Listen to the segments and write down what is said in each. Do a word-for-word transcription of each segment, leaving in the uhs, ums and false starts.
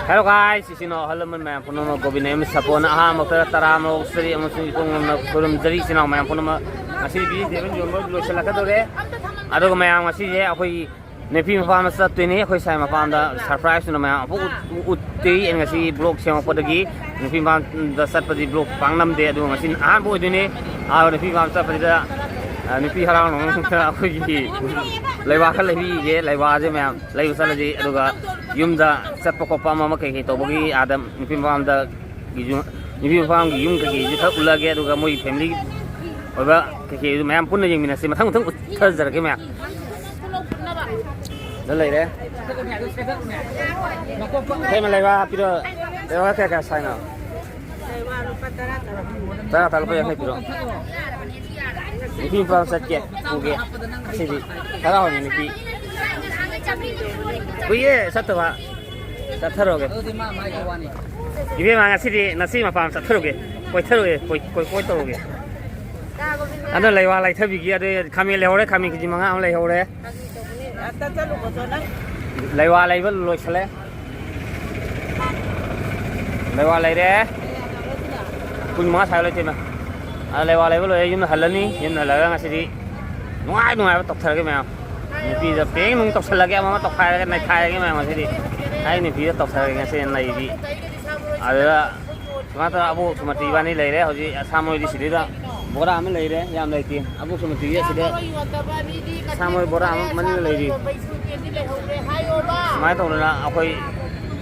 Hello guys, ꯏꯆꯤꯟ ꯏꯅꯥꯎ ꯑꯍꯜ ꯂꯃꯟ ꯃꯌꯥꯝ ꯄꯨꯝꯅꯃꯛ ꯒꯣꯕꯤꯟꯗ ꯑꯦꯝ ꯁꯥꯄꯣꯟꯅ ꯑꯍꯥꯟꯕ ꯃꯛꯇꯗ ꯇꯔꯥꯃꯔꯣꯝ ꯆꯔꯤ ꯑꯃꯁꯨꯡ ꯏꯄꯨꯡ ꯑꯃꯅ ꯈꯨꯔꯨꯝꯖꯔꯤ꯫ ꯏꯆꯤꯟ ꯏꯅꯥꯎ ꯃꯌꯥꯝ ꯄꯨꯝꯅꯃꯛ, ꯉꯁꯤꯗꯤ ꯕꯤ ꯁꯦꯚꯦꯟ ꯌꯣꯟꯕ ꯂꯣꯏꯁꯤꯜꯂꯛꯀꯗꯧꯔꯦ꯫ ꯑꯗꯨꯒ ꯃꯌꯥꯝ, ꯉꯁꯤꯁꯦ ꯑꯩꯈꯣꯏꯒꯤ ꯅꯨꯄꯤ ꯃꯄꯥꯝꯗ ꯆꯠꯇꯣꯏꯅꯤ꯫ ꯑꯩꯈꯣꯏ ꯁꯥꯏ ꯃꯄꯥꯝꯗ surprise ꯑꯣꯏꯅ ꯃꯌꯥꯝ ꯑꯃꯨꯛ ꯎꯠ-, ꯎꯠꯇ꯭ꯔꯤ꯫ ꯑꯩꯅ ꯉꯁꯤ vlog ꯁꯦꯝꯃꯛꯄꯗꯒꯤ ꯅꯨꯄꯤ ꯃꯄꯥꯝꯗ ꯆꯠꯄꯗꯤ vlog ꯄꯥꯛ ꯅꯝꯗꯦ꯫ ꯑꯗꯨꯒ ꯉꯁꯤ ꯑꯍꯥꯟꯕ ꯑꯣꯏꯗꯣꯏꯅꯤ꯫ ꯑꯗꯨꯒ ꯅꯨꯄꯤ ꯃꯄꯥꯝ ꯆꯠꯄꯁꯤꯗ, ꯑ, ꯅꯨꯄꯤ ꯍꯔꯥꯎꯅꯕ ꯑꯩꯈꯣꯏꯒꯤ ꯂꯩꯋꯥ ꯈꯔ ꯂꯩꯕꯤꯒꯦ꯫ ꯂꯩꯋꯥꯁꯦ ꯃꯌꯥꯝ ꯂꯩꯕ ꯆꯠꯂꯁꯤ꯫ ꯑꯗꯨꯒ ꯌꯨꯝꯗ ꯆꯠꯄ ꯈꯣꯠꯄ ꯑꯃ ꯑꯃ ꯀꯩꯀꯩ ꯇꯧꯕꯒꯤ ꯑꯥꯗ ꯅꯨꯄꯤ ꯃꯄꯥꯝꯗ ꯒꯤꯁꯨ, ꯅꯨꯄꯤ ꯃꯄꯥꯝꯒꯤ ꯌꯨꯝ ꯀꯩꯀꯩꯁꯨ ꯈꯔ ꯎꯠꯂꯛꯑꯒꯦ꯫ ꯑꯗꯨꯒ ꯃꯣꯏ family ꯑꯣꯏꯕ ꯀꯩꯀꯩꯁꯨ ꯃꯌꯥꯝ ꯄꯨꯟꯅ ꯌꯦꯡꯃꯤꯟꯅꯁꯤ꯫ ꯃꯊꯪ ꯃꯊꯪ ꯎꯠꯊꯖꯔꯛꯀꯦ ꯃꯌꯥꯝ꯫ ꯁꯤꯗ ꯂꯩꯔꯦ꯫ ꯏꯇꯩꯃ, ꯂꯩꯋꯥ ꯍꯥꯞꯄꯤꯔꯣ꯫ ꯂꯩꯋꯥ ꯀꯌꯥ ꯀꯌꯥ ꯁꯥꯏꯅꯣ? ꯇꯔꯥ ꯇꯔꯥ, ꯂꯨꯄꯥ ꯌꯥꯡꯈꯩ ꯄꯤꯔꯣ꯫ ꯅꯨꯄꯤ ꯃꯄꯥꯝ ꯆꯠꯀꯦ, ꯄꯨꯒꯦ꯫ ꯉꯁꯤꯗꯤ ꯍꯔꯥꯎꯅꯤ ꯅꯨꯄꯤ꯫ ꯀꯨꯏꯌꯦ ꯆꯠꯇꯕ꯫ ꯆꯠꯊꯔꯣꯒꯦ꯫ ꯑꯗꯨꯗꯤ ꯃꯥ ꯃꯥꯒꯤ ꯋꯥꯅꯤ꯫ ꯏꯕꯦꯝꯃ, ꯉꯁꯤꯗꯤ ꯅꯆꯦ ꯃꯄꯥꯝ ꯆꯠꯊꯔꯨꯒꯦ꯫ ꯀꯣꯏꯊꯔꯨꯒꯦ, ꯀꯣꯏ, ꯀꯣꯏ, ꯀꯣꯏ ꯇꯧꯔꯨꯒꯦ꯫ ꯑꯗꯣ ꯂꯩꯋꯥ ꯂꯩꯊꯕꯤꯒꯤ ꯑꯗꯩ ꯈꯥꯃꯦꯟ ꯂꯩꯍꯧꯔꯦ, ꯈꯥꯃꯦꯟ ꯀꯦꯖꯤ ꯃꯉꯥ ꯑꯃ ꯂꯩꯍꯧꯔꯦ꯫ ꯂꯩꯋꯥ ꯂꯩꯕ ꯂꯣꯏꯁꯜꯂꯦ꯫ ꯂꯩꯋꯥ ꯂꯩꯔꯦ꯫ ꯄꯨꯡ ꯃꯉꯥ ꯁ꯭ꯋꯥꯏ ꯂꯣꯏ ꯊꯦꯡꯅ꯫ ꯑꯗ ꯂꯩꯋꯥ ꯂꯩꯕ ꯂꯣꯏꯔꯦ, ꯌꯨꯝꯗ ꯍꯜꯂꯅꯤ꯫ ꯌꯨꯝꯗ ꯍꯜꯂꯒ ꯉꯁꯤꯗꯤ ꯅꯨꯡꯉꯥꯏ ꯅꯨꯡꯉꯥꯏꯕ ꯇꯧꯊꯔꯒꯦ ꯃꯌꯥꯝ꯫ ꯅꯨꯄꯤꯗ ꯄꯦꯡ ꯅꯨꯡ ꯇꯧꯁꯜꯂꯒꯦ, ꯑꯃ ꯑꯃ ꯇꯧꯈꯥꯏꯔꯒꯦ, ꯅꯩꯈꯥꯏꯔꯒꯦ ꯃꯌꯥꯝ ꯉꯁꯤꯗꯤ꯫ ꯑꯩ ꯅꯨꯄꯤꯗ ꯇꯧꯁꯜꯂꯒꯦ ꯉꯁꯤ ꯅꯩꯕꯤ꯫ ꯑꯗꯨꯗ ꯁꯨꯃꯥꯏꯅ ꯇꯧꯔ ꯑꯕꯣꯛ ꯁꯨꯃꯇꯤ ꯏꯕꯥꯅꯤ ꯂꯩꯔꯦ ꯍꯧꯖꯤꯛ꯫ ꯑꯁꯥꯝ ꯍꯣꯏꯗꯤ ꯁꯤꯗꯩꯗ ꯕꯣꯔꯥ ꯑꯃ ꯂꯩꯔꯦ, ꯌꯥꯝ ꯂꯩꯇꯦ꯫ ꯑꯕꯣꯛ ꯁꯨꯃꯇꯤꯒꯤ ꯑꯁꯤꯗ ꯑꯁꯥꯝ ꯍꯣꯏ ꯕꯣꯔꯥ ꯑꯃ ꯃꯅꯤꯡꯗ ꯂꯩꯔꯤ꯫ ꯁꯨꯃꯥꯏꯅ ꯇꯧꯗꯅ ꯑꯩꯈꯣꯏ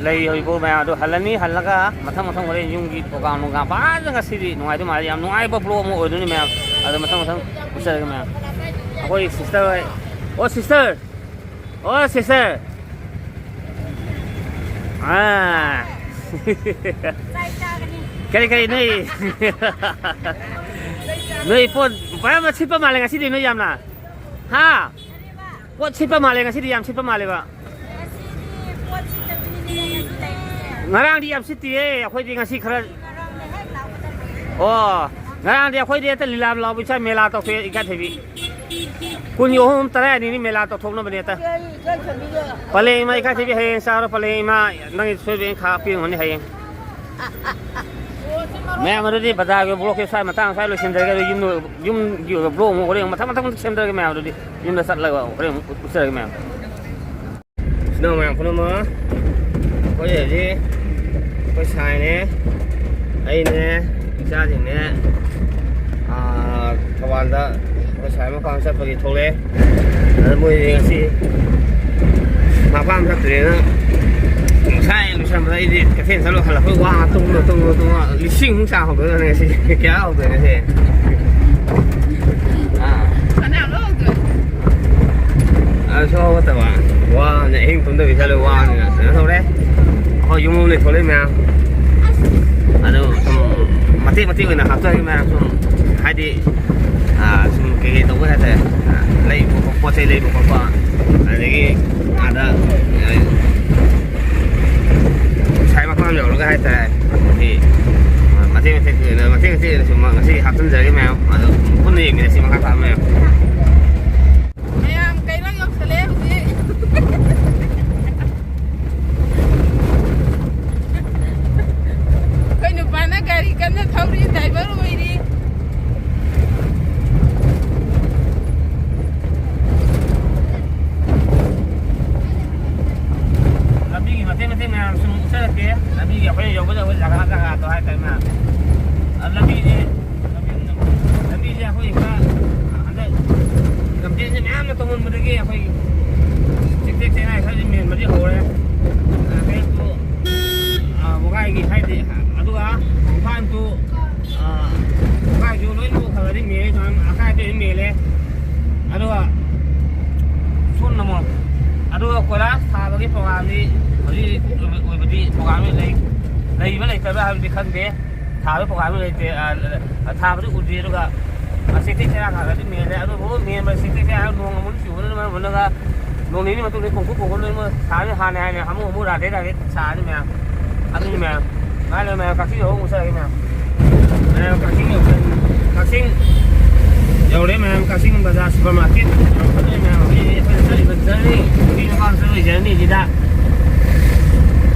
ꯂꯩ ꯍꯧꯖꯤꯛꯐꯥꯎ ꯃꯌꯥꯝ ꯑꯗꯨ ꯍꯜꯂꯅꯤ꯫ ꯍꯜꯂꯒ ꯃꯊꯪ ꯃꯊꯪ ꯍꯣꯔꯦꯟ ꯌꯨꯝꯒꯤ program ꯅꯨꯡꯒꯥꯝ ꯐꯖꯅ ꯉꯁꯤꯗꯤ ꯅꯨꯡꯉꯥꯏꯗꯧ ꯃꯥꯜꯂꯤ꯫ ꯌꯥꯝ ꯅꯨꯡꯉꯥꯏꯕ vlog ꯑꯃ ꯑꯣꯏꯗꯣꯏꯅꯤ ꯃꯌꯥꯝ꯫ ꯑꯗꯣ ꯃꯊꯪ ꯃꯊꯪ ꯎꯠꯆꯔꯒꯦ ꯃꯌꯥꯝ꯫ ꯑꯩꯈꯣꯏ sister ꯍꯣꯏ꯫ ꯑꯣ sister! ꯑꯣ sister! ꯑꯥ꯫ ꯀꯔꯤ ꯀꯔꯤ ꯅꯣꯏ? ꯅꯣꯏ ꯄꯣꯠ ꯃꯌꯥꯝ ꯑꯃ ꯁꯤꯠꯄ ꯃꯥꯜꯂꯦ ꯉꯁꯤꯗꯤ ꯅꯣꯏ ꯌꯥꯝꯅ꯫ ꯍꯥ? ꯄꯣꯠ ꯁꯤꯠꯄ ꯃꯥꯜꯂꯦ ꯉꯁꯤꯗꯤ, ꯌꯥꯝ ꯁꯤꯠꯄ ꯃꯥꯜꯂꯦꯕ꯫ ꯉꯔꯥꯡꯗꯤ ꯌꯥꯝ ꯁꯤꯠꯇꯤꯌꯦ, ꯑꯩꯈꯣꯏꯗꯤ ꯉꯁꯤ ꯈꯔ꯫ ꯑꯣ, ꯉꯔꯥꯡꯗꯤ ꯑꯩꯈꯣꯏꯗꯤ ꯍꯦꯛꯇ ꯂꯤꯂꯥ ꯂꯥꯎꯕ ꯏꯆꯥ ꯃꯦꯂꯥ ꯇꯧꯊꯣꯛꯑꯦ ꯏꯀꯥꯏꯊꯕꯤ꯫ ꯀꯨꯟꯒꯤ ꯑꯍꯨꯝ, ꯇꯔꯥꯅꯤꯅꯤ ꯃꯦꯂꯥ ꯇꯧꯊꯣꯛꯅꯕꯅꯦ ꯑꯇ꯫ ꯄꯂꯦꯟ ꯏꯃꯥ ꯏꯀꯥꯏ ꯊꯤꯕꯤ ꯍꯌꯦꯡ ꯆꯥꯔꯣ꯫ ꯄꯂꯦꯟ ꯏꯃꯥ ꯅꯪꯒꯤ ꯁꯣꯏꯕ ꯑꯩꯅ ꯈꯥꯛꯄꯤꯔꯝꯒꯅꯤ ꯍꯌꯦꯡ꯫ ꯃꯌꯥꯝ ꯑꯗꯨꯗꯤ ꯕꯖꯥꯔꯒꯤ ꯕ꯭ꯂꯣꯛꯁꯦ ꯁ꯭ꯋꯥꯏ ꯃꯇꯥꯡ ꯁ꯭ꯋꯥꯏ ꯂꯣꯏꯁꯤꯟꯖꯔꯒꯦ꯫ ꯑꯗꯨ ꯌꯨꯝ, ꯌꯨꯝꯒꯤ ꯑꯣꯏꯕ ꯕ꯭ꯂꯣꯛ ꯑꯃꯨꯛ ꯍꯣꯔꯦꯟ ꯃꯊꯪ ꯃꯊꯪ ꯃꯊꯪ ꯁꯦꯝꯖꯔꯒꯦ ꯃꯌꯥꯝ꯫ ꯑꯗꯨꯗꯤ ꯌꯨꯝꯗ ꯆꯠꯂꯒ ꯍꯣꯔꯦꯟ ꯑꯃꯨꯛ ꯎꯠꯆꯔꯒꯦ ꯃꯌꯥꯝ꯫ ꯏꯆꯤꯟ ꯏꯅꯥꯎ ꯃꯌꯥꯝ ꯄꯨꯝꯅꯃꯛ, ꯑꯩꯈꯣꯏ ꯍꯧꯖꯤꯛ ꯑꯩꯈꯣꯏ ꯁꯥꯏꯅꯦ, ꯑꯩꯅꯦ, ꯏꯆꯥꯁꯤꯡꯅꯦ, ꯑꯥ, ꯊꯧꯕꯥꯜꯗ ꯑꯩꯈꯣꯏ ꯁꯥꯏ ꯃꯄꯥꯝ ꯆꯠꯄꯒꯤ ꯊꯣꯛꯂꯛꯑꯦ꯫ ꯑꯗ ꯃꯣꯏꯗꯤ ꯉꯁꯤ ꯃꯄꯥꯝ ꯆꯠꯇ꯭ꯔꯦꯅ ꯉꯁꯥꯏ ꯂꯣꯏꯁꯟꯕꯗ ꯑꯩꯗꯤ ꯀꯩꯊꯦꯜ ꯆꯠꯂꯨ ꯍꯜꯂꯛꯄꯩ ꯋꯥ ꯇꯨꯝꯃ ꯇꯨꯝꯃ ꯇꯨꯝꯃ ꯂꯤꯁꯤꯡꯃꯨꯛ ꯆꯥꯍꯧꯗꯣꯏꯅꯦ ꯉꯁꯤ꯫ ꯀꯌꯥ ꯍꯧꯗꯣꯏꯅꯣ ꯁꯤ? ꯑꯥ꯫ ꯐꯅꯌꯥꯝ ꯂꯧꯍꯧꯗꯣꯏꯅꯦ꯫ ꯑꯗꯨꯁꯨ ꯍꯧꯒꯠꯇꯕ꯫ ꯋꯥꯅ ꯑꯍꯤꯡ ꯇꯨꯝꯗꯕꯤ ꯆꯠꯂꯦ ꯋꯥꯅꯤꯅ꯫ ꯀꯩꯅꯣ ꯇꯧꯔꯦ꯫ ꯑꯩꯈꯣꯏ ꯌꯨꯝ ꯂꯣꯝꯗꯩ ꯊꯣꯛꯂꯛꯏ ꯃꯌꯥꯝ꯫ ꯑꯗꯨ ꯁꯨꯝ ꯃꯇꯦꯛ ꯃꯇꯦꯛ ꯑꯣꯏꯅ ꯍꯥꯞꯆꯔꯒꯦ ꯃꯌꯥꯝ꯫ ꯁꯨꯝ ꯍꯥꯏꯗꯤ, ꯑꯥ, ꯁꯨꯝ ꯀꯩꯀꯩ ꯇꯧꯕ ꯍꯥꯏꯇꯥꯔꯦ꯫ ꯑꯥ, ꯂꯩꯕ ꯈꯣꯠꯄ, ꯄꯣꯠ ꯆꯩ ꯂꯩꯕ ꯈꯣꯠꯄ꯫ ꯑꯗꯒꯤ ꯑꯥꯗ, ꯑꯥ, ꯉꯁꯥꯏ ꯃꯐꯝ ꯌꯧꯔꯒ ꯍꯥꯏꯇꯥꯔꯦ꯫ ꯑꯗꯒꯤ ꯃꯇꯦꯛ ꯃꯇꯦꯛ ꯑꯣꯏꯅ, ꯃꯇꯦꯛ ꯃꯇꯦꯛ ꯑꯣꯏꯅ ꯁꯨꯝ ꯉꯁꯤ ꯍꯥꯞꯆꯤꯟꯖꯔꯒꯦ ꯃꯌꯥꯝ꯫ ꯑꯗꯣ ꯄꯨꯟꯅ ꯌꯦꯡꯃꯤꯟꯅꯁꯤ ꯃꯈꯥ ꯇꯥꯕ ꯃꯌꯥꯝ꯫ ꯃꯌꯥꯝ ꯀꯩꯔꯣꯏ ꯌꯧꯁꯜꯂꯛꯑꯦ ꯍꯧꯖꯤꯛ꯫ ꯑꯩꯈꯣꯏ ꯅꯨꯄꯥꯅ ꯒꯥꯔꯤ ꯀꯟꯅ ꯊꯧꯔꯤ, ꯗ꯭ꯔꯥꯏꯚꯔ ꯑꯣꯏꯔꯤ꯫ ꯂꯝꯕꯤꯒꯤ ꯃꯇꯦꯛ ꯃꯇꯦꯛ ꯃꯌꯥꯝ ꯁꯨꯝ ꯎꯠꯆꯔꯛꯀꯦ꯫ ꯂꯝꯕꯤꯒꯤ ꯑꯩꯈꯣꯏꯅ ꯌꯧꯒꯗꯧꯕ ꯖꯒꯥ ꯖꯒꯥꯗꯣ ꯍꯥꯏꯇꯥꯔꯦ ꯃꯌꯥꯝ꯫ ꯑ, ꯂꯝꯕꯤꯁꯦ, ꯂꯝꯕꯤꯁꯦ ꯑꯩꯈꯣꯏ ꯈꯔ ꯍꯟꯗꯛ ꯀꯝꯄ꯭ꯂꯦꯟꯁꯦ ꯃꯌꯥꯝꯅ ꯇꯧꯃꯟꯕꯗꯒꯤ ꯑꯩꯈꯣꯏ ꯆꯦꯛꯇꯦꯛ ꯆꯦꯛꯅꯥꯏ ꯈꯔꯗꯤ ꯃꯦꯟꯕꯗꯤ ꯍꯧꯔꯦ꯫ ꯑ, ꯀꯩꯅꯣ, ꯑ, ꯃꯨꯒꯥꯏꯒꯤ ꯍꯥꯏꯗꯤ, ꯑꯗꯨꯒ ꯏꯝꯐꯥꯜ ꯇꯨ, ꯑ, ꯃꯨꯒꯥꯏꯁꯨ ꯂꯣꯏꯅ ꯈꯔꯗꯤ ꯃꯦꯜꯂꯦ, ꯑꯀꯥꯏ ꯑꯇꯣꯏ ꯃꯦꯜꯂꯦ꯫ ꯑꯗꯨꯒ ꯁꯣꯝꯅ ꯑꯃꯨꯛ, ꯑꯗꯨꯒ ꯀꯣꯏꯂꯥꯁ ꯊꯥꯕꯒꯤ ꯄ꯭ꯔꯣꯒꯥꯝꯗꯤ ꯍꯧꯖꯤꯛ ꯑꯣꯏꯕꯗꯤ ꯄ꯭ꯔꯣꯒꯥꯝꯗꯤ ꯂꯩ-, ꯂꯩꯕ ꯂꯩꯇꯕ꯭ꯔꯥ ꯍꯥꯏꯕꯗꯤ ꯈꯪꯗꯦ꯫ ꯊꯥꯕꯒꯤ ꯄ꯭ꯔꯣꯒꯥꯝꯗꯤ ꯂꯩꯇꯦ꯫ ꯑ, ꯊꯥꯕꯗꯤ ꯎꯗꯦ꯫ ꯑꯗꯨꯒ ꯆꯦꯛꯇꯦꯛ ꯆꯦꯔꯥ ꯈꯔ ꯈꯔꯗꯤ ꯃꯦꯜꯂꯦ꯫ ꯑꯗꯨꯕꯨ ꯃꯦꯟꯕ ꯆꯦꯛꯇꯦꯛ ꯆꯦꯔꯥ ꯅꯣꯡ ꯑꯃꯨꯛ ꯆꯨꯕꯅ ꯃꯔꯝ ꯑꯣꯏꯔꯒ ꯅꯣꯡ ꯅꯤꯅꯤ ꯃꯇꯨꯡꯗ ꯀꯣꯡꯀꯨꯠ ꯀꯣꯡꯀꯨꯠ ꯂꯣꯏꯅꯃꯛ ꯊꯥꯔꯅꯤ꯫ ꯍꯥꯟꯅ ꯍꯥꯟꯅ ꯍꯥꯃꯨ ꯍꯥꯃꯨ ꯔꯥꯗꯦ ꯔꯥꯗꯦ ꯁꯥꯔꯅꯤ ꯃꯌꯥꯝ꯫ ꯑꯗꯨꯅꯤ ꯃꯌꯥꯝ꯫ ꯃꯥꯅ ꯃꯌꯥꯝ ꯀꯛꯆꯤꯡ ꯌꯧꯍꯧ ꯉꯁꯥꯏꯒꯤ ꯃꯌꯥꯝ꯫ ꯃꯌꯥꯝ ꯀꯛꯆꯤꯡ ꯌꯧꯁꯟ-, ꯀꯛꯆꯤꯡ ꯌꯧꯔꯦ ꯃꯌꯥꯝ, ꯀꯛꯆꯤꯡ ꯕꯖꯥꯔ ꯁꯨꯄꯔ ꯃꯥꯔꯀꯦꯠ ꯌꯧꯔꯛꯀꯗꯧꯔꯦ ꯃꯌꯥꯝ꯫ ꯍꯧꯖꯤꯛ ꯑꯩꯈꯣꯏꯅ ꯆꯠꯂꯤꯕ ꯖꯔꯅꯤ, ꯅꯨꯄꯤ ꯅꯨꯄꯥ ꯆꯠꯂꯤꯕ ꯖꯔꯅꯤꯁꯤꯗ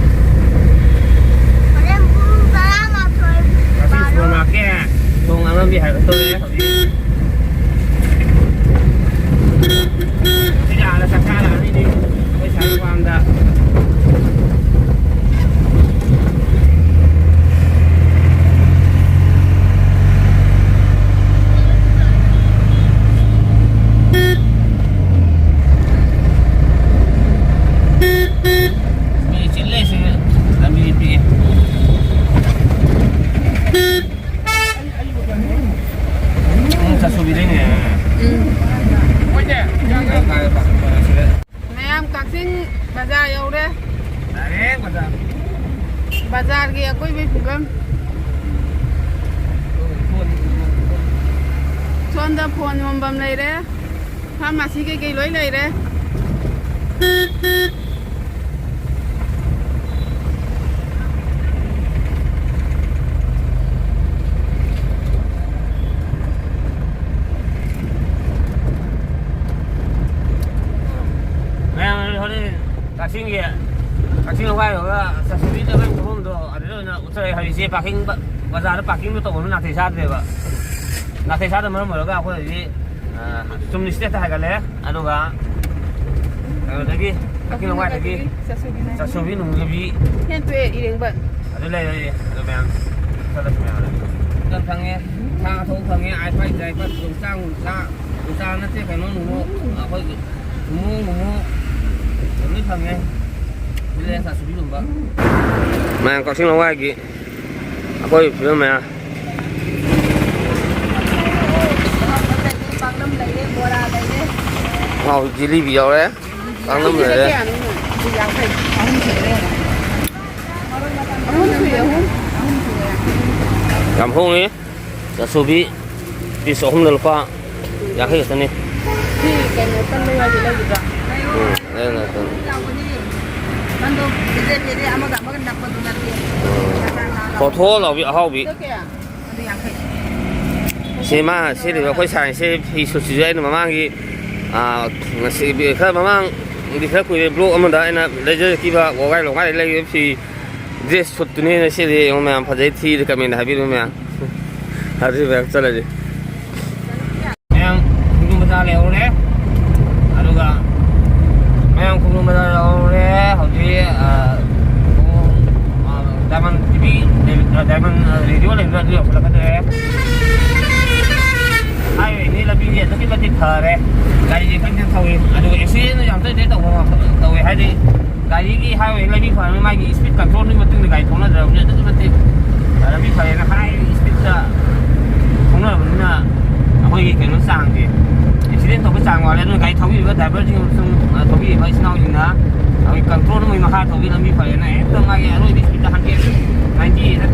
ꯍꯣꯔꯦꯟ ꯄꯨꯡ ꯇꯔꯥꯃꯥꯊꯣꯏ ꯀꯛꯆꯤꯡ ꯁꯨꯄꯔ ꯃꯥꯔꯀꯦꯠ ꯊꯣꯡ ꯉꯥꯡꯉꯝꯕꯤ ꯍꯥꯏꯔꯛꯇꯧꯔꯦ ꯍꯧꯖꯤꯛ꯫ ꯁꯤꯗꯤ ꯑꯥꯗ ꯆꯥꯛ ꯆꯥꯔꯛꯑꯅꯤꯅꯦ ꯑꯩꯈꯣꯏ ꯁꯥꯏ ꯃꯄꯥꯝꯗ꯫ ꯃꯤ ꯆꯤꯜꯂꯦ ꯁꯤ ꯂꯝꯕꯤ ꯄꯤꯛꯑꯦ꯫ ꯎꯝ, ꯆꯥꯁꯨꯕꯤꯗꯩꯅꯦ꯫ ꯎꯝ꯫ ꯃꯌꯥꯝ ꯀꯛꯆꯤꯡ ꯕꯖꯥꯔ ꯌꯧꯔꯦ꯫ ꯗꯥꯏꯔꯦꯛ ꯕꯖꯥꯔ꯫ ꯕꯖꯥꯔꯒꯤ ꯑꯀꯣꯏꯕꯒꯤ ꯐꯤꯕꯝ꯫ ꯁꯣꯝꯗ ꯐꯣꯟ ꯌꯣꯟꯐꯝ ꯂꯩꯔꯦ꯫ ꯐꯥꯔꯃꯥꯁꯤ ꯀꯩꯀꯩ ꯂꯣꯏ ꯂꯩꯔꯦ꯫ ꯃꯌꯥꯝ ꯍꯣꯔꯦꯟ ꯀꯛꯆꯤꯡꯒꯤ, ꯀꯛꯆꯤꯡ ꯂꯋꯥꯏꯔꯣꯝꯒ ꯆꯥꯁꯨꯕꯤ ꯆꯠꯐꯝ ꯈꯣꯠꯐꯝꯗꯣ ꯑꯗꯨꯗ ꯑꯣꯏꯅ ꯎꯠꯆꯔꯒꯦ꯫ ꯍꯧꯖꯤꯛꯁꯦ ꯄꯥꯔꯀꯤꯡ ꯕ-, ꯕꯖꯥꯔꯗ ꯄꯥꯔꯀꯤꯡꯗꯣ ꯇꯧꯕꯅ ꯅꯥꯇꯩ ꯆꯥꯗ꯭ꯔꯦꯕ꯫ ꯅꯥꯇꯩ ꯆꯥꯗꯕ ꯃꯔꯝ ꯑꯣꯏꯔꯒ ꯑꯩꯈꯣꯏ ꯍꯧꯖꯤꯛ, ꯑ, ꯆꯨꯝꯅ ꯁ꯭ꯇꯦꯠꯇ ꯍꯥꯏꯒꯠꯂꯦ꯫ ꯑꯗꯨꯒ ꯀꯩꯅꯣꯗꯒꯤ, ꯀꯛꯆꯤꯡ ꯂꯋꯥꯏꯗꯒꯤ ꯆꯥꯁꯨꯕꯤ ꯅꯨꯡꯁꯤꯕꯤ ꯍꯦꯟꯇꯣꯛꯑꯦ ꯏꯔꯦꯡꯕꯝ꯫ ꯑꯗꯨ ꯂꯩꯔꯦ꯫ ꯑꯗꯨ ꯃꯌꯥꯝ ꯆꯠꯂꯁꯤ ꯃꯌꯥꯝ꯫ ꯆꯠ ꯐꯪꯉꯦ꯫ ꯁꯥ ꯑꯊꯣꯡ ꯐꯪꯉꯦ꯫ ꯑꯥꯏ ꯐꯥꯏ ꯗ꯭ꯔꯥꯏ ꯐꯥꯏ ꯌꯣꯡꯆꯥꯛ ꯅꯨꯡꯆꯥꯛ, ꯌꯣꯡꯆꯥꯛ ꯅꯠꯇꯦ, ꯀꯩꯅꯣ ꯅꯨꯡꯃꯣ, ꯑꯩꯈꯣꯏꯒꯤ ꯊꯨꯝꯃꯣꯛ ꯅꯨꯡꯃꯣꯛ ꯂꯣꯏ ꯐꯪꯉꯦ꯫ ꯃꯌꯥꯝ ꯀꯛꯆꯤꯡ ꯂꯋꯥꯏꯒꯤ ꯑꯀꯣꯏꯕ ꯐꯤꯕꯝ ꯃꯌꯥꯝ꯫ ꯄꯥꯛꯅꯝ ꯂꯩꯔꯦ, ꯕꯣꯔꯥ ꯂꯩꯔꯦ꯫ ꯑꯍꯥꯎꯕ ꯖꯤꯂꯤꯕꯤ ꯌꯥꯎꯔꯦ, ꯄꯥꯛꯅꯝ ꯂꯩꯔꯦ꯫ ꯀꯌꯥꯅꯣ? ꯑꯍꯨꯝ ꯁꯨꯔꯦ, ꯑꯍꯨꯝ꯫ ꯌꯥꯝ ꯍꯣꯡꯉꯤ꯫ ꯆꯥꯁꯨꯕꯤ ꯄꯤꯁ ꯑꯍꯨꯝꯗ ꯂꯨꯄꯥ ꯌꯥꯡꯈꯩ ꯈꯛꯇꯅꯤ꯫ ꯁꯤ ꯀꯩꯅꯣ ꯀꯟꯕ ꯌꯥꯎꯗꯤ ꯂꯧꯒꯗ꯭ꯔꯥ? ꯎꯝ, ꯂꯩꯌꯨ, ꯂꯩꯌꯨ, ꯂꯩꯌꯨ꯫ ꯐꯣꯊꯣ ꯂꯥꯎꯕꯤ ꯑꯍꯥꯎꯕꯤ꯫ ꯑꯗꯨ ꯌꯥꯡꯈꯩ꯫ ꯁꯤ ꯃꯥ ꯁꯦꯠꯂꯤꯕ ꯑꯩꯈꯣꯏ ꯁꯥꯏꯁꯦ ꯐꯤ ꯁꯨꯠꯁꯤꯁꯨ ꯑꯩꯅ ꯃꯃꯥꯡꯒꯤ, ꯑꯥ, ꯉꯁꯤ ꯈꯔ ꯃꯃꯥꯡꯗꯤ ꯈꯔ ꯀꯨꯏꯔꯦ, ꯕ꯭ꯂꯣꯛ ꯑꯃꯗ ꯑꯩꯅ ꯂꯩꯖꯈꯤꯕ ꯋꯥꯒꯥꯏ ꯂꯣꯡꯒꯥꯏꯗ ꯂꯩꯈꯤꯕ ꯐꯤ, ꯗ꯭ꯔꯦꯁ ꯁꯨꯠꯇꯨꯅꯦꯅ ꯁꯦꯠꯂꯤ꯫ ꯌꯦꯡꯉꯣ ꯃꯌꯥꯝ, ꯐꯖꯩ ꯊꯤꯗ ꯀꯃꯦꯟꯗ ꯍꯥꯏꯕꯤꯔꯨ ꯃꯌꯥꯝ꯫ ꯑꯗꯨꯗꯤ ꯃꯌꯥꯝ ꯆꯠꯂꯁꯤ꯫ ꯃꯌꯥꯝ ꯁꯤꯡꯖꯨ ꯃꯆꯥ ꯂꯩꯍꯧꯔꯦ꯫ ꯑꯗꯨꯒ ꯃꯌꯥꯝ ꯈꯣꯡꯗ꯭ꯔꯨꯝ ꯕꯖꯥꯔ ꯌꯧꯔꯦ꯫ ꯍꯧꯖꯤꯛ, ꯑ, ꯄꯨꯡ, ꯑ, ꯗꯥꯏꯃꯟ ꯇꯤ ꯚꯤ ꯂꯩꯕ-, ꯗꯥꯏꯃꯟ, ꯑ, ꯔꯦꯗꯤꯑꯣ ꯂꯩꯕꯗꯣ ꯑꯗꯨ ꯌꯧꯁꯤꯜꯂꯛꯀꯗꯧꯔꯦ꯫ ꯍꯥꯏꯋꯦꯅꯤ ꯂꯝꯕꯤꯗꯤ ꯑꯗꯨꯛꯀꯤ ꯃꯇꯤꯛ ꯐꯔꯦ꯫ ꯒꯥꯔꯤꯁꯦ ꯈꯪ ꯈꯪ ꯊꯧꯏ꯫ ꯑꯗꯨꯒ ꯑꯦꯛꯁꯤꯗꯦꯟ ꯌꯥꯝ ꯇꯣꯏ ꯇꯣꯏ ꯇꯧꯕ ꯇꯧꯋꯦ꯫ ꯍꯥꯏꯗꯤ ꯒꯥꯔꯤꯒꯤ ꯍꯥꯏꯋꯦ ꯂꯝꯕꯤ ꯐꯔꯕꯅꯤꯅ ꯃꯥꯒꯤ ꯁ꯭ꯄꯤꯗ ꯀꯟꯇ꯭ꯔꯣꯜꯗꯨꯒꯤ ꯃꯇꯨꯡ ꯏꯟꯅ ꯒꯥꯔꯤ ꯊꯧꯅꯗ꯭ꯔꯕꯅꯤꯅ ꯑꯗꯨꯛꯀꯤ ꯃꯇꯤꯛ ꯂꯝꯕꯤ ꯐꯔꯦꯅ ꯍꯥꯏ ꯁ꯭ꯄꯤꯗꯇ ꯊꯧꯅꯔꯕꯅꯤꯅ ꯑꯩꯈꯣꯏꯒꯤ ꯀꯩꯅꯣ ꯆꯥꯡꯁꯦ, ꯑꯦꯛꯁꯤꯗꯦꯟ ꯊꯣꯛꯄ ꯆꯥꯡ ꯋꯥꯠꯂꯦ꯫ ꯑꯗꯨꯅ ꯒꯥꯔꯤ ꯊꯧꯕꯤꯔꯤꯕ ꯗ꯭ꯔꯥꯏꯚꯔꯁꯤꯡ ꯑꯃꯁꯨꯡ, ꯑ, ꯊꯧꯕꯤꯔꯤꯕ ꯏꯆꯤꯟ ꯏꯅꯥꯎꯁꯤꯡꯅ ꯑꯩꯈꯣꯏ ꯀꯟꯇ꯭ꯔꯣꯜ ꯑꯃꯒꯤ ꯃꯈꯥ ꯊꯧꯕꯤ ꯂꯝꯕꯤ ꯐꯔꯦꯅ ꯍꯦꯛꯇ ꯃꯥꯒꯤ ꯑꯔꯣꯏꯕ ꯁ꯭ꯄꯤꯗꯇ ꯍꯟꯗ꯭ꯔꯦꯗ, ꯅꯥꯏꯟꯇꯤ ꯍꯦꯛꯇ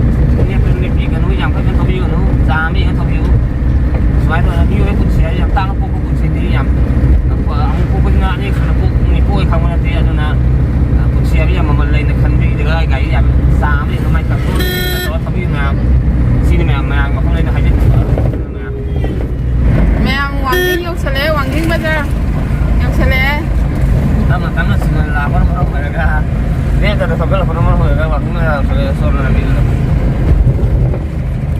ꯅꯦꯛꯄ ꯅꯦꯛꯄꯤꯒꯅꯨ, ꯌꯥꯝ ꯀꯟꯅ ꯊꯧꯕꯤꯒꯅꯨ, ꯆꯥꯡ ꯑꯃ ꯌꯦꯡꯉ ꯊꯧꯕꯤꯌꯨ꯫ ꯁꯨꯃꯥꯏꯅ ꯇꯧꯗꯅ ꯃꯤꯑꯣꯏꯕ ꯄꯨꯟꯁꯤ ꯍꯥꯏꯁꯦ ꯌꯥꯝ ꯇꯥꯡꯅ ꯄꯣꯛꯄ ꯄꯨꯟꯁꯤꯅꯤ꯫ ꯌꯥꯝ ꯑꯃꯨꯛ ꯄꯣꯛꯄꯁꯤꯅ ꯑꯅꯤꯔꯛ ꯁꯨꯅ ꯄꯣꯛꯅꯤ ꯄꯣꯛꯑꯣꯏ ꯈꯪꯕ ꯅꯠꯇꯦ꯫ ꯑꯗꯨꯅ, ꯑ, ꯄꯨꯟꯁꯤ ꯍꯥꯏꯕ ꯌꯥꯝ ꯃꯃꯜ ꯂꯩꯅ ꯈꯟꯕꯤꯗ꯭ꯔꯒ ꯒꯥꯔꯤ ꯌꯥꯝ ꯆꯥꯝꯃ ꯂꯩꯅ ꯃꯥꯏ ꯀꯟꯇ꯭ꯔꯣꯜ ꯇꯧꯔ ꯊꯧꯕꯤꯌꯨ ꯃꯌꯥꯝ꯫ ꯁꯤꯅꯤ ꯃꯌꯥꯝ, ꯃꯌꯥꯝ ꯃꯐꯝ ꯂꯩꯅ ꯍꯥꯏꯖꯅꯤꯡꯕ ꯃꯌꯥꯝ꯫ ꯃꯌꯥꯝ ꯋꯥꯡꯖꯤꯡ ꯌꯧꯁꯜꯂꯛꯑꯦ, ꯋꯥꯡꯖꯤꯡ ꯕꯖꯥꯔ ꯌꯧꯁꯜꯂꯛꯑꯦ꯫ ꯇꯞꯅ ꯇꯞꯅ ꯁꯤꯡꯅ ꯂꯥꯛꯄꯅ ꯃꯔꯝ ꯑꯣꯏꯔꯒ, ꯂꯦꯞꯇꯅ ꯊꯧꯒꯠꯂꯛꯄꯅ ꯃꯔꯝ ꯑꯣꯏꯔꯒ ꯋꯥꯡꯖꯤꯡ ꯕꯖꯥꯔ ꯌꯧꯁꯜꯂꯛꯑꯦ꯫ ꯁꯣꯝꯗ ꯂꯝꯕꯤꯗꯨꯗ꯫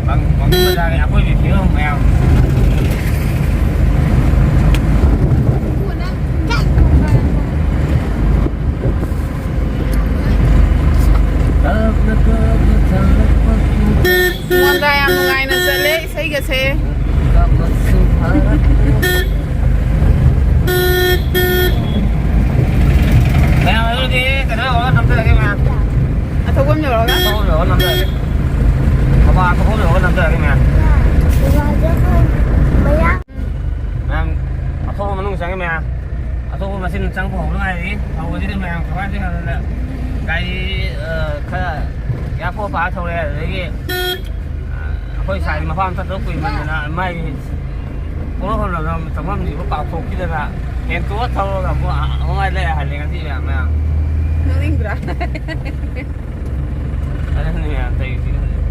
ꯋꯥꯡ-, ꯋꯥꯡꯖꯤꯡ ꯕꯖꯥꯔꯒꯤ ꯑꯀꯣꯏꯕꯒꯤ ꯐꯤꯕꯝ ꯃꯌꯥꯝ꯫ ꯃꯣꯟꯗꯥ ꯌꯥꯝ ꯅꯨꯡꯉꯥꯏꯅ ꯆꯠꯂꯦ ꯏꯁꯩꯒꯁꯦ꯫ ꯃꯌꯥꯝ ꯑꯗꯨꯗꯤ ꯀꯩꯅꯣ ꯌꯧꯔꯒ ꯅꯝꯊꯔꯒꯦ ꯃꯌꯥꯝ꯫ ꯑꯊꯧꯕꯝ ꯌꯧꯔꯒ? ꯑꯊꯧꯕꯝ ꯌꯧꯔꯒ ꯅꯝꯊꯔꯒꯦ꯫ ꯊꯧꯕꯥꯜ ꯑꯊꯧꯕꯝ ꯌꯧꯔꯒ ꯅꯝꯊꯔꯒꯦ ꯃꯌꯥꯝ꯫ ꯃꯌꯥꯝ ꯑꯊꯧꯕ ꯃꯅꯨꯡ ꯆꯪꯉꯦ ꯃꯌꯥꯝ꯫ ꯑꯊꯧꯕ ꯃꯆꯤꯟ ꯆꯪꯕ ꯍꯧꯕ ꯉꯥꯏꯔꯤ꯫ ꯍꯧꯕꯁꯤꯗ ꯃꯌꯥꯝ ꯀꯃꯥꯏꯅ ꯇꯧꯔꯤ ꯍꯥꯏꯕꯗ ꯒꯥꯔꯤ, ꯑ, ꯈꯔ ꯌꯥꯐꯣ ꯄꯥ ꯊꯧꯔꯦ꯫ ꯑꯗꯨꯗꯒꯤ, ꯑ, ꯑꯩꯈꯣꯏ ꯁꯥꯏ ꯃꯄꯥ ꯑꯃ ꯆꯠꯇꯕ ꯀꯨꯏꯃꯟꯗꯅ ꯃꯥꯏ ꯄꯣꯂꯣ ꯍꯣꯟꯂꯒ ꯆꯪꯐꯝꯁꯤꯕꯨ ꯀꯥꯎꯊꯣꯛꯈꯤꯗꯅ ꯍꯦꯟꯇꯣꯛꯑ ꯊꯧꯔꯒ ꯑꯃꯨꯛ, ꯑ, ꯑꯃꯨꯛ ꯂꯩꯔ ꯍꯜꯂꯦ ꯉꯁꯤ ꯃꯌꯥꯝ, ꯃꯌꯥꯝ꯫ ꯅꯣꯛꯅꯤꯡꯗ꯭ꯔꯥ? ꯑꯗꯨꯅꯤ ꯃꯌꯥꯝ ꯇꯧꯔꯤꯁꯤꯒ ꯍꯧꯖꯤꯛ꯫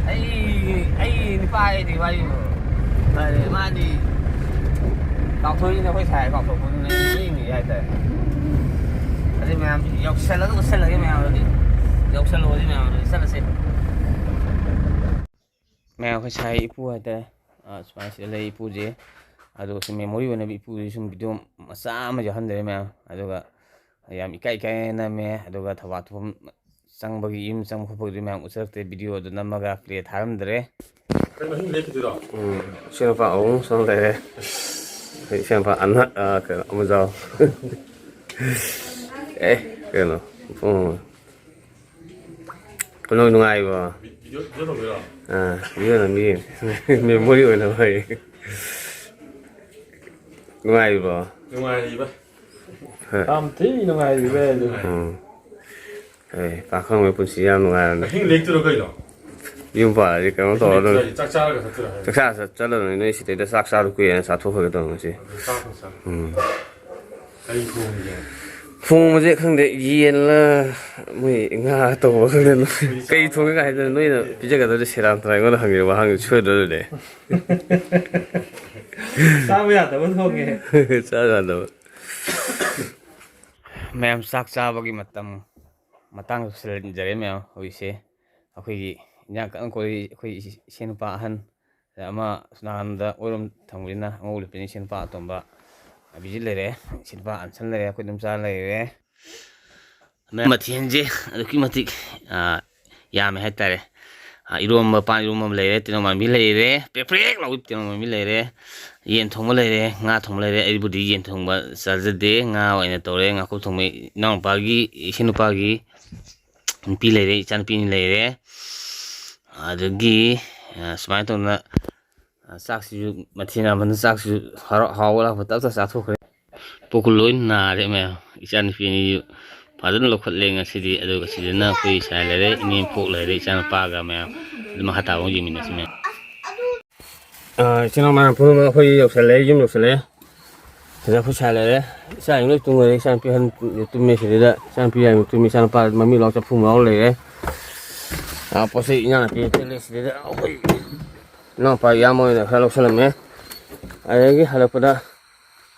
ꯑꯩ ꯑꯩ ꯅꯨꯄꯥ ꯍꯥꯏꯗꯤ ꯋꯥꯔꯤꯕꯨ ꯐꯔꯦ, ꯃꯥꯗꯤ ꯀꯥꯎꯊꯣꯛꯏꯅꯦ, ꯑꯩꯈꯣꯏ ꯁꯥꯏ ꯀꯥꯎꯊꯣꯛꯄꯗꯨꯅ ꯑꯩ ꯅꯤꯡꯉꯤ ꯍꯥꯏꯇꯥꯔꯦ꯫ ꯑꯗꯩ ꯃꯌꯥꯝ ꯌꯧꯁꯜꯂꯒ ꯎꯠꯁꯜꯂꯒꯦ ꯃꯌꯥꯝꯗꯗꯤ꯫ ꯌꯧꯁꯜꯂꯛꯑꯣꯗꯤ ꯃꯌꯥꯝꯗꯗꯤ ꯆꯠꯂꯁꯦ꯫ ꯃꯌꯥꯝ ꯑꯩꯈꯣꯏ ꯁꯥꯏ ꯏꯄꯨ ꯍꯥꯏꯇꯥꯔꯦ꯫ ꯑꯥ, ꯁꯨꯃꯥꯏꯅ ꯁꯤꯗ ꯂꯩ ꯏꯄꯨꯁꯦ꯫ ꯑꯗꯨꯒ ꯁꯨꯝ ꯃꯦꯃꯣꯔꯤ ꯑꯣꯏꯅꯕ ꯏꯄꯨꯁꯦ ꯁꯨꯝ ꯚꯤꯗꯤꯑꯣ ꯃꯆꯥ ꯑꯃ ꯌꯥꯎꯍꯟꯖꯔꯦ ꯃꯌꯥꯝ꯫ ꯑꯗꯨꯒ ꯌꯥꯝ ꯏꯀꯥꯏ ꯏꯀꯥꯏꯅ ꯅꯝꯃꯦ꯫ ꯑꯗꯨꯒ ꯊꯧꯕꯥꯜ ꯊꯣꯛꯐꯝ ꯆꯪꯕꯒꯤ, ꯌꯨꯝ ꯆꯪꯕ ꯈꯣꯠꯄꯒꯤꯗꯤ ꯃꯌꯥꯝ ꯎꯠꯆꯔꯛꯇꯦ꯫ ꯚꯤꯗꯤꯑꯣꯗꯨ ꯅꯝꯃꯒ ꯄ꯭ꯂꯦ ꯊꯥꯔꯝꯗ꯭ꯔꯦ꯫ ꯀꯩꯅꯣ ꯑꯍꯤꯡ ꯂꯦꯛꯈꯤꯗꯣꯏꯔꯣ? ꯎꯝ, ꯏꯆꯦ ꯅꯨꯄꯥ ꯑꯍꯨꯝ ꯁꯣꯝ ꯂꯩꯔꯦ꯫ ꯑꯩꯈꯣꯏ ꯏꯆꯦ ꯅꯨꯄꯥ ꯑꯅ-, ꯑ, ꯀꯩꯅꯣ, ꯑꯃꯖꯥꯎ꯫ ꯑꯦ, ꯀꯩꯅꯣ, ꯎꯝ꯫ ꯀꯩꯅꯣ ꯅꯨꯡꯉꯥꯏꯕ꯭ꯔꯣ? ꯚꯤꯗꯤꯑꯣ, ꯚꯤꯗꯤꯑꯣ ꯇꯧꯗꯣꯏꯔꯣ? ꯑꯥ, ꯚꯤꯗꯤꯑꯣ ꯅꯝꯕꯤꯌꯦ꯫ ꯃꯦꯃꯣꯔꯤ ꯑꯣꯏꯅꯕ ꯍꯥꯏꯌꯦ꯫ ꯅꯨꯡꯉꯥꯏꯔꯤꯕ꯭ꯔꯣ? ꯅꯨꯡꯉꯥꯏꯔꯤꯕ? ꯍꯣꯏ꯫ ꯌꯥꯝ ꯊꯤ ꯅꯨꯡꯉꯥꯏꯔꯤꯕ ꯑꯗꯨ꯫ ꯎꯝ꯫ ꯑꯦ, ꯄꯥꯈꯪꯕꯒꯤ ꯄꯨꯟꯁꯤ ꯌꯥꯝ ꯅꯨꯡꯉꯥꯏꯔꯝꯅꯦ꯫ ꯑꯍꯤꯡ ꯂꯦꯛꯇꯣꯏꯔꯣ ꯀꯩꯅꯣ? ꯌꯨꯝ ꯄꯥꯜꯂꯗꯤ ꯀꯩꯅꯣ ꯑꯍꯤꯡ ꯇꯧꯔꯗꯣꯏꯅꯤ꯫ ꯂꯦꯛꯇꯣꯏꯔꯣ? ꯆꯥꯛ ꯆꯥꯔꯒ ꯆꯠꯇꯣꯏꯔꯣ ꯍꯥꯏꯁꯦ? ꯆꯥꯛ ꯆꯥ ꯆꯠꯂꯗꯣꯏꯅꯤ꯫ ꯅꯣꯏ ꯁꯤꯗꯩꯗ ꯆꯥꯛ ꯆꯥꯔꯨ ꯀꯨꯏꯔꯦꯅ ꯆꯥꯊꯣꯛꯈ꯭ꯔꯒꯦ ꯇꯧꯕꯅꯤ ꯉꯁꯤ꯫ ꯑꯗꯨ ꯆꯥꯛ ꯈꯛ ꯆꯥꯔꯣ꯫ ꯎꯝ꯫ ꯀꯔꯤ ꯊꯣꯡꯉꯤꯒꯦ? ꯊꯣꯡꯕꯁꯦ ꯈꯪꯗꯦ, ꯌꯦꯟꯂ ꯃꯣꯏ ꯉꯥ ꯇꯧꯕ ꯈꯪꯗꯦ꯫ ꯀꯩ ꯊꯣꯡꯉꯦ ꯀꯥꯏ ꯍꯥꯏꯗꯅ ꯅꯣꯏꯅ ꯄꯤꯖꯒꯗꯕꯁꯦ ꯁꯦꯔꯥꯟ ꯇꯨꯔꯥꯟ ꯑꯩꯉꯣꯟꯗ ꯍꯪꯉꯤꯕ ꯋꯥꯍꯪꯁꯦ ꯁꯣꯏꯗ꯭ꯔꯣ ꯑꯗꯨꯗꯤ? ꯆꯥꯕ ꯌꯥꯗꯕ ꯊꯣꯡꯉꯦ꯫ ꯆꯥꯕ ꯌꯥꯗꯕ꯫ ꯃꯌꯥꯝ ꯆꯥꯛ ꯆꯥꯕꯒꯤ ꯃꯇꯝ, ꯃꯇꯥꯡ ꯌꯧꯁꯤꯜꯂꯛꯖꯔꯦ ꯃꯌꯥꯝ꯫ ꯍꯧꯖꯤꯛꯁꯦ ꯑꯩꯈꯣꯏꯒꯤ ꯏꯟꯖꯥꯡ ꯀꯟꯅ ꯀꯣꯜꯂꯤ ꯑꯩꯈꯣꯏ ꯏꯆꯦ ꯅꯨꯄꯥ ꯑꯍꯟ꯫ ꯑꯃ ꯅꯍꯥꯟꯗ ꯑꯣꯏꯔꯣꯝ ꯊꯪꯕꯁꯤꯅ ꯑꯉꯧꯕ ꯂꯤꯠꯄꯁꯤꯅ ꯏꯆꯦ ꯅꯨꯄꯥ ꯑꯇꯣꯝꯕ ꯑꯕꯤꯖꯤꯠ ꯂꯩꯔꯦ, ꯏꯆꯦ ꯅꯨꯄꯥ ꯑꯟꯁꯟ ꯂꯩꯔꯦ, ꯑꯩꯈꯣꯏ ꯏꯗꯣꯝꯆꯥ ꯂꯩꯔꯦ꯫ ꯃꯊꯦꯜꯁꯦ ꯑꯗꯨꯛꯀꯤ ꯃꯇꯤꯛ, ꯑ, ꯌꯥꯝꯃꯦ ꯍꯥꯏꯇꯥꯔꯦ꯫ ꯑ, ꯏꯔꯣꯝꯕ, ꯄꯥꯟ ꯏꯔꯣꯝꯕ ꯑꯃ ꯂꯩꯔꯦ, ꯇꯤꯜꯍꯧ ꯃꯥꯟꯕꯤ ꯂꯩꯔꯦ, ꯄ꯭ꯔꯦꯛ ꯄ꯭ꯔꯦꯛ ꯂꯥꯎꯕꯤ ꯇꯤꯜꯍꯧ ꯃꯥꯟꯕꯤ ꯂꯩꯔꯦ, ꯌꯦꯟ ꯊꯣꯡꯕ ꯂꯩꯔꯦ, ꯉꯥ ꯊꯣꯡꯕ ꯂꯩꯔꯦ꯫ ꯑꯩꯕꯨꯗꯤ ꯌꯦꯟ ꯊꯣꯡꯕ ꯆꯥꯖꯗꯦ, ꯉꯥ ꯑꯣꯏꯅ ꯇꯧꯔꯦ꯫ ꯉꯥꯀꯨꯞ ꯊꯣꯡꯕ ꯏꯅꯥꯎꯅꯨꯄꯥꯒꯤ, ꯏꯆꯦ ꯅꯨꯄꯥꯒꯤ ꯅꯨꯄꯤ ꯂꯩꯔꯦ, ꯏꯆꯥꯅꯨꯄꯤ ꯑꯅꯤ ꯂꯩꯔꯦ꯫ ꯑꯗꯒꯤ, ꯑ, ꯁꯨꯃꯥꯏꯅ ꯇꯧꯗꯅ, ꯑ, ꯆꯥꯛꯁꯤꯁꯨ ꯃꯊꯦꯜ ꯌꯥꯝꯃꯟꯗꯅ ꯆꯥꯛꯁꯤꯁꯨ ꯍꯔꯥꯎ-, ꯍꯥꯎꯕ ꯂꯥꯛꯄ ꯇꯞ ꯇꯞ ꯆꯥꯊꯣꯛꯈ꯭ꯔꯦ꯫ ꯄꯨꯛꯀ ꯂꯣꯏ ꯅꯥꯔꯦ ꯃꯌꯥꯝ꯫ ꯏꯆꯥꯅꯨꯄꯤ ꯑꯅꯤꯁꯨ ꯐꯖꯅ ꯂꯧꯈꯠꯂꯦ ꯉꯁꯤꯗꯤ꯫ ꯑꯗꯨꯒ ꯁꯤꯗꯅ ꯑꯩꯈꯣꯏ ꯏꯆꯥ ꯂꯩꯔꯦ, ꯏꯅꯦꯝꯄꯣꯛ ꯂꯩꯔꯦ, ꯏꯆꯥꯅꯨꯄꯥꯒ ꯃꯌꯥꯝ꯫ ꯑꯗꯨ ꯃꯈꯥ ꯇꯥꯕ ꯑꯃꯨꯛ ꯌꯦꯡꯃꯤꯟꯅꯁꯤ ꯃꯌꯥꯝ꯫ ꯑ, ꯏꯆꯤꯟ ꯏꯅꯥꯎ ꯃꯌꯥꯝ ꯄꯨꯝꯅꯃꯛ ꯑꯩꯈꯣꯏ ꯌꯧꯁꯜꯂꯛꯑꯦ, ꯌꯨꯝ ꯌꯧꯁꯜꯂꯛꯑꯦ꯫ ꯁꯤꯗ ꯑꯩꯈꯣꯏ ꯁꯥꯏ ꯂꯩꯔꯦ꯫ ꯏꯆꯥꯁꯤꯡ ꯂꯣꯏ ꯇꯨꯝꯈ꯭ꯔꯦ꯫ ꯏꯆꯥꯅꯨꯄꯤ ꯑꯍꯟ ꯇꯨꯝꯃꯦ ꯁꯤꯗꯩꯗ꯫ ꯏꯆꯥꯅꯨꯄꯤ ꯌꯥꯏꯃ ꯇꯨꯝꯃꯤ꯫ ꯏꯆꯥꯅꯨꯄꯥ ꯃꯃꯤꯠ ꯂꯥꯎ ꯆꯐꯨ ꯃꯥꯎ ꯂꯩꯔꯦ꯫ ꯑꯥ, ꯄꯣꯠ ꯆꯩ ꯏꯟꯖꯥꯡ ꯅꯥꯄꯤ ꯇꯦꯛꯂꯦ ꯁꯤꯗꯩꯗ ꯑꯩꯈꯣꯏ ꯏꯅꯥꯎꯄꯥ ꯏꯌꯥꯝꯕ ꯑꯣꯏꯅ ꯈꯔ ꯂꯧꯁꯜꯂꯝꯃꯦ꯫ ꯑꯗꯒꯤ ꯍꯜꯂꯛꯄꯗ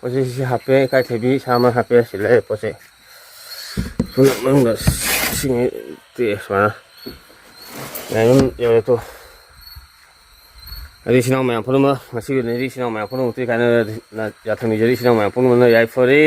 ꯄꯣꯠ ꯆꯩꯁꯤ ꯍꯥꯞꯄꯦ, ꯏꯀꯥꯏꯊꯕꯤ ꯁꯥ ꯑꯃ ꯍꯥꯞꯄꯦ꯫ ꯁꯤ ꯂꯩꯔꯦ ꯄꯣꯠ ꯆꯩ꯫ ꯁꯣꯝꯗ ꯃꯅꯨꯡꯗ ꯁꯤꯡꯉꯩ ꯇꯦꯛꯑꯦ ꯁꯨꯃꯥꯏꯅ꯫ ꯌꯥꯏꯉꯪ ꯌꯧꯔꯦ ꯇꯣ꯫ ꯑꯗꯩ ꯏꯆꯤꯟ ꯏꯅꯥꯎ ꯃꯌꯥꯝ ꯄꯨꯝꯅꯃꯛ, ꯉꯁꯤꯒꯤ ꯑꯣꯏꯅꯗꯤ ꯏꯆꯤꯟ ꯏꯅꯥꯎ ꯃꯌꯥꯝ ꯄꯨꯝꯅꯃꯛꯇꯤ ꯀꯥꯏꯅ ꯌꯥꯊꯪ ꯅꯤꯖꯔꯤ꯫ ꯏꯆꯤꯟ ꯏꯅꯥꯎ ꯃꯌꯥꯝ ꯄꯨꯝꯅꯃꯛꯅ ꯌꯥꯏꯐꯔꯦ꯫